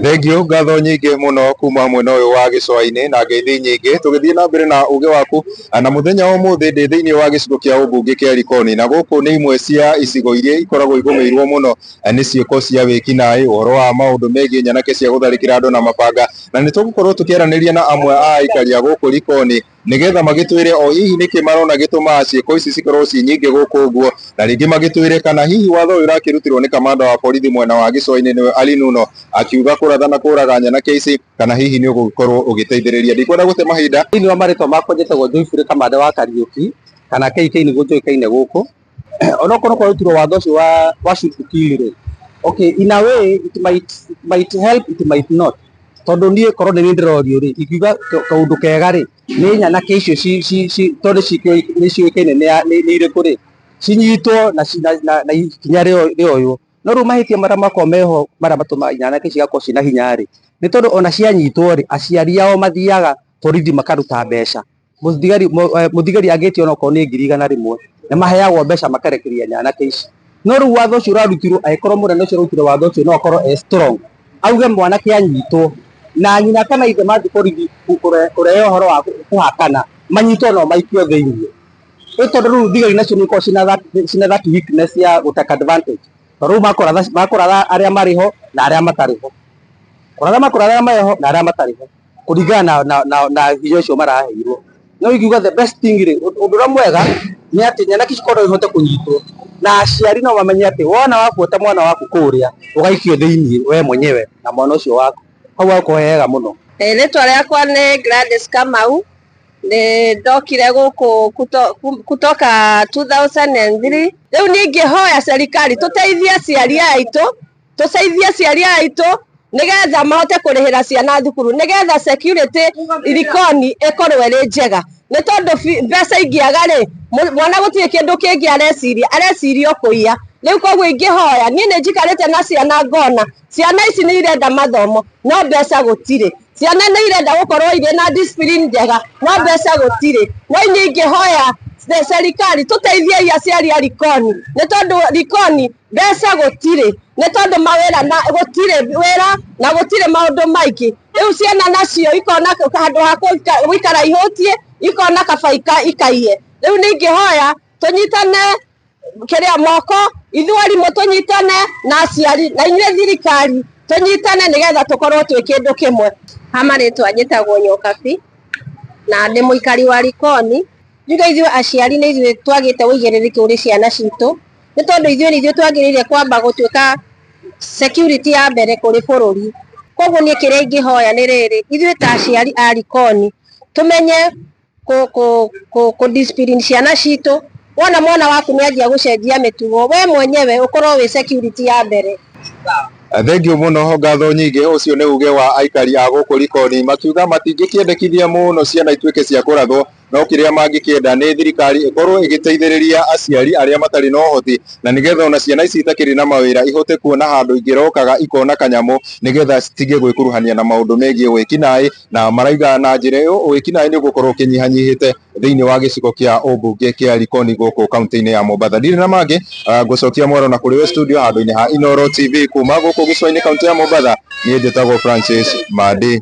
Thengiũ, ngatho nyingĩ mũno kuma mwena ũyũ wa gĩcũa-inĩ na ngeithi nyingĩ. Tũgĩthiĩ na mbere na uge waku na mũthenya wa ũmũthĩ ndĩ thĩinĩ wa gĩcigo kĩa ũmbunge kĩa Likoni, na gũkũ nĩ imwe cia icigo iria ikoragwo igũmĩirwo mũno nĩ ciĩko cia wĩkinaĩ, ũhoro wa maũndũ megiĩ nyanake cia gũtharĩkĩra andũ na mabanga, na nĩ tũgũkorwo tũkĩaranĩria na amwe a aikari a gũkũ Likoni nĩgetha magĩtwĩre o hihi nĩkĩ marona gĩtũmaga ciĩko ici cikorwo ciĩ nyingĩ gũkũ ũguo, na rĩngĩ magĩtwĩre kana hihi watho ũyũ ũrakĩrutirwo nĩ kamanda wa borithi mwena wa gĩcũa-inĩ nĩwe Ali Nuno akiuga kũratha na kũraga nyanake ici, kana hihi nĩ ũgũgĩkorwo ũgĩteithĩrĩria. Ndikwenda gũte mahinda. Thĩinĩ wa marĩtwa makwa njĩtagwo Joyfrey Kamande wa Kariũki kana KK nĩguo njũĩkaine gũkũ. Onokorwo kwarutirwo watho ũcio wa shoot to kill rĩ, okay, in a way it might help, it might not, tondũ niĩ korwo nĩ niĩ ndĩrorio rĩ, ingiuga kaũndũ kega rĩ, nĩ nyanake icio tondũ nĩ ciũĩkaine nĩ irĩkũ rĩ, cinyitwo na ikinya rĩoywo. No rĩu mahĩtia marĩa makoragwo meho marĩa matũmaga nyanake ici cigakorwo ciĩna hinya rĩ, nĩ tondũ ona cianyitwo rĩ, aciari ao mathiaga borithi makaruta mbeca. Mũthigari angĩtio onokorwo nĩ 100,000, nĩ maheagwo mbeca makarekereria nyanake ici. No rĩu watho ũcio ũrarutirwo, angĩkorwo mũnene ũcio ũrarutire watho ũcio no akorwo e strong, auge mwanake anyitwo na nyina kana ithe mathiĩ borithi kũrehe ũhoro wa kũhakana, manyitwo no maikio thĩiniĩ. Ĩ tondũ rĩu thigari nacio nĩ ikoragwo cina that weakness ya gũ take advantage, tondũ rĩu makũratha arĩa marĩ ho na arĩa matarĩ ho, kũratha makũratha arĩa marĩ ho na arĩa matarĩ ho kũringana na hinya ũcio maraheirwo. No ingiuga the best thing rĩ, ũndũ ũrĩa mwega nĩ atĩ nyanake ici korwo no ihote kũnyitwo na aciari no mamenye atĩ wona wabuata mwana waku kũrĩa ũgaikio thĩiniĩ we mwenyewe na mwana ũcio waku, hau hagakorwo he hega mũno. Rĩtwa rĩakwa nĩ Gladys Kamau. Nĩ ndokire gũkũ kutoka 2003. Rĩu niĩ ingĩhoya serikali tũteithie aciari aya aitũ, tũteithie aciari aya aitũ nĩgetha mahote kũrĩhĩra ciana thukuru, nĩgetha security Likoni ĩkorwo ĩrĩ njega, nĩ tondũ mbeca ingĩaga rĩ, mwana gũtirĩ kĩndũ kĩngĩ areciria, areciria o kũiya. Rĩu koguo ingĩhoya, niĩ nĩ njikarĩte na ciana ngona ciana ici nĩ irenda mathomo no mbeca gũtirĩ, ciana nĩ irenda gũkorwo irĩ na discipline njega no mbeca gũtirĩ. No inyuĩ ingĩhoya serikali tũteithiei aciari a Likoni, nĩ tondũ Likoni mbeca gũtirĩ, nĩ tondũ mawĩra na gũtirĩ wĩra na gũtirĩ maũndũ maingĩ. Rĩu ciana nacio ikona handũ ha gũikara ihũtiĩ, ikona kaba ikaiye. Rĩu niĩ ingĩhoya tũnyitane kĩrĩa moko, ithuĩ arimũ tũnyitane na aciari na inyuĩ thirikari tũnyitane nĩgetha tũkorwo twĩ kĩndũ kĩmwe. Ha marĩtwa njĩtagwo Nyokabi na ndĩ mũikari wa Likoni. Njuge ithuĩ aciari nĩ ithuĩ twagĩte ũigĩrĩrĩki kũrĩ ciana citũ, nĩ tondũ ithuĩ nĩ ithuĩ twagĩrĩire kwamba gũtuĩka security ya mbere kũrĩ bũrũri. Koguo niĩ kĩrĩa ingĩhoya nĩ rĩrĩ, ithuĩ ta aciari a Likoni tũmenye kũ discipline ciana citũ. Wona mwana waku nĩ anjia gũcenjia mĩtugo, we mwenyewe ũkorwo wĩ security ya mbere. Thengiũ mũno, ngatho nyingĩ. Ũcio nĩ uge wa aikari a gũkũ Likoni makiuga matingĩkĩendekithia mũno ciana ituĩke cia kũrathwo, no kĩrĩa mangĩkĩenda nĩ thirikari ĩkorwo ĩgĩteithĩrĩria aciari arĩa matarĩ na ũhoti, na nĩgetha ona ciana ici itakĩrĩ na mawĩra ihote kuona handũ ingĩrokaga ikona kanyamũ nĩgetha citige gwĩkuruhania na maũndũ megiĩ wĩkinaĩ, na maraiga na njĩra ĩyo wĩkinaĩ nĩ ũgũkorwo ũkĩnyihanyihĩte thĩinĩ wa gĩcigo kĩa ũmbunge kĩa Likoni gũkũ kaunti-inĩ ya Mombatha. Ndirĩ na mangĩ, ngũcokia mwaro na kũrĩ we studio handũ-inĩ ha Inooro TV kuma gũkũ gĩcũa-inĩ kaunti ya Mombatha. Niĩ njĩtagwo Francis Mandi.